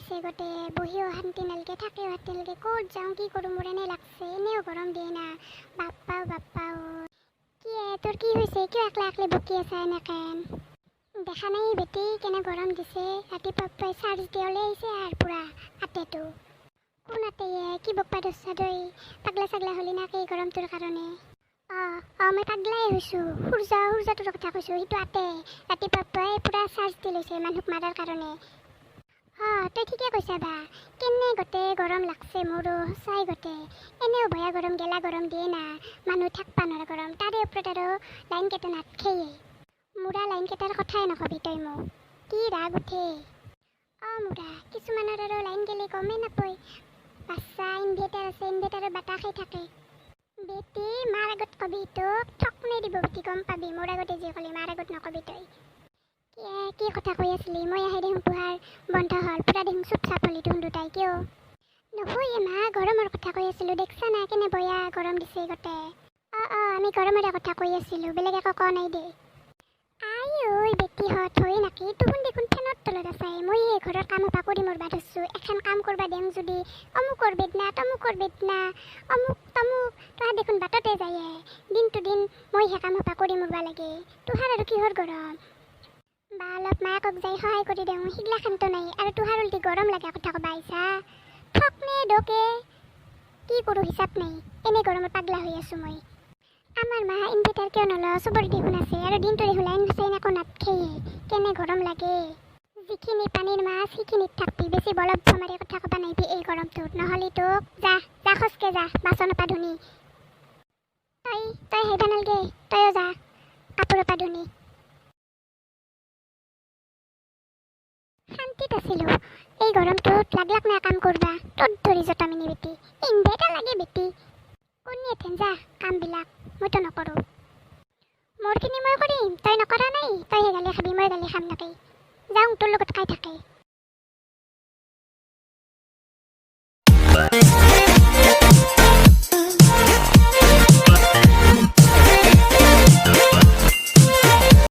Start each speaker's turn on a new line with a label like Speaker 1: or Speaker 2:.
Speaker 1: দিছে গোটে। বহিও শান্তি নালগে, থাকিও শান্তি নালগে। ক'ত যাওঁ, কি কৰোঁ, মোৰ এনে লাগছে। এনেও গৰম দিয়ে না। বাপ্পাও বাপ্পাও, কি এ, তোৰ কি হৈছে? কিয় একলা একলি বকি আছা এনেকেন? দেখা নাই বেটি, কেনে গৰম দিছে? ৰাতিপুৱা পুৱাই চাৰ্জ দিয়া আহিছে আৰু পুৰা আতেটো। কোন আতে এ? কি বকবা ধৰছা তই? পাগলা চাগলা হলি না কি গৰমটোৰ কাৰণে? অঁ অঁ মই পাগলাই হৈছোঁ। সূৰ্য, সূৰ্যটোৰ কথা কৈছোঁ। সিটো আতে ৰাতিপুৱা পুৱাই পুৰা চাৰ্জ দি লৈছে মানুহক মাৰাৰ কাৰণে। অঁ, তই ঠিকে কৈছা বা। কেনে গোটেই গৰম লাগছে মোৰো সঁচাই গোটেই। এনেও বয়া গৰম, গেলা গৰম দিয়ে না, মানুহ থাকবা নোৱাৰা গৰম। তাৰে ওপৰত আৰু লাইন কেইটা নাথকেয়ে। মূৰা, লাইন কেইটাৰ কথাই নকবি তই মোক, কি ৰাগ উঠে। অঁ মূৰা, কিছুমানৰ আৰু লাইন গেলে গমেই নাপায়। বাচ্চা ইনভাৰ্টাৰ আছে, ইনভাৰ্টাৰৰ বাতাহ খাই থাকে। বেটি, মাৰ আগত কবি, তোক ঠকনে দিব বেটি, গম পাবি। মোৰ আগতে যি কলি, মাৰ আগত নকবি তই। কি কি কথা কৈ আছিলি? মই আহি দেখোন তোহাৰ বন্ধ হ'ল, পুৰা দেখোন চুপ চাপ হলি দেখোন দুটাই, কিয়? নহয় এ মা, গৰমৰ কথা কৈ আছিলোঁ। দেখছা না, কেনে বয়া গৰম দিছে গোটে। অঁ অঁ আমি গৰমৰে কথা কৈ আছিলোঁ, বেলেগ একো কোৱা নাই দে। আই ঐ বেটিহঁত, হয় নাকি? তুহুন দেখোন ফেনৰ তলত আছাই। মই এই ঘৰৰ কাম সোপা কৰি মৰবা ধৰছোঁ। এখন কাম কৰবা দেওঁ যদি অমুকৰ বেদনা, তমুকৰ বেদনা, অমুক তমুক। তোহাৰ দেখোন বাটতে যায়। দিনটো দিন মইহে কাম সোপা কৰি মৰবা লাগে। তোহাৰ আৰু কিহৰ গৰম বা? অলপ মাকক যাই সহায় কৰি দেওঁ, সিগিলাখানতো নাই। আৰু তোহাৰ উল্টি গৰম লগা কথা ক'বা আহিছা। ঠক নে দকে কি কৰোঁ হিচাপ নাই। এনে গৰমত পাগলা হৈ আছোঁ মই। আমাৰ মা ইনভাৰ্টাৰ কিয় নলয়? চবৰে দেখোন আছে। আৰু দিনটো দেখোন লাইন চাইন একো নাথকেয়ে। কেনে গৰম লাগে। যিখিনি পানীৰ মাছ সেইখিনিত থাকবি। বেছি বলব মাৰি কথা ক'বা নাইবি এই গৰমটোত, নহ'লে তোক। যা যা, খোজকে যা, বাচনৰ পৰা ধুনি। তই তই আহিবা নালগে, তয়ো যা কাপোৰৰ পৰা ধুনি। শান্তিত আছিলোঁ, এই গৰমটোত লাগলাক না কাম কৰবা। তত ধৰি জতামিনি বেটি, ইনভাৰ্টাৰ লাগে বেটি। কণী যা কামবিলাক, মইতো নকৰোঁ। মোৰখিনি মই কৰিম, তই নকৰা নাই। তইহে গালি খাবি, মই গালি খাম নাকি? যাওঁ, তোৰ লগত খাই থাকে।